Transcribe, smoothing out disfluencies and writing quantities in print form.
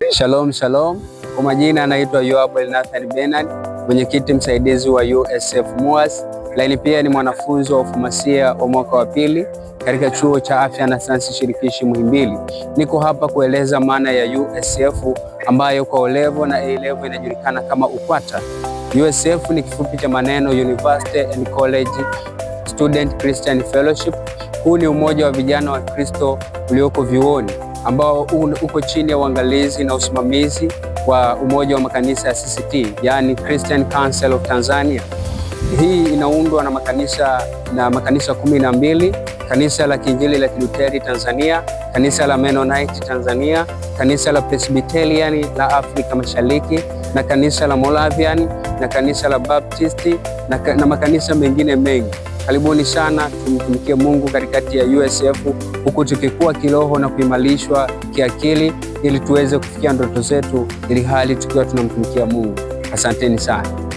Shalom shalom. Kwa majina anaitwa Yoab Elnathan Bernard, mwenyekiti msaidizi wa USF MUHAS, lakini pia ni mwanafunzi wa ufamasia wa mwaka wa pili katika chuo cha afya na sayansi shirikishi Muhimbili. Niko hapa kueleza maana ya USF ambayo kwa O level na A level inajulikana kama UKWATA. USF ni kifupi cha maneno University and College Student Christian Fellowship. Huu ni umoja wa vijana wa Kristo ulioko vyuoni ambao uko chini ya uangalizi na usimamizi wa umoja wa makanisa ya CCT, yani Christian Council of Tanzania. Hii inaundwa na makanisa 12: kanisa la Kiinjili la Kiluteri Tanzania, kanisa la Mennonite Tanzania, kanisa la Presbyterian la Afrika Mashariki na kanisa la Moravian na kanisa la Baptisti na makanisa mengine mengi. Karibuni sana tumtumikie Mungu katikati ya USF huku tukikua kiroho na kuimarishwa kiakili ili tuweze kufikia ndoto zetu ili hali tukiwa tunamtumikia Mungu. Asanteni sana.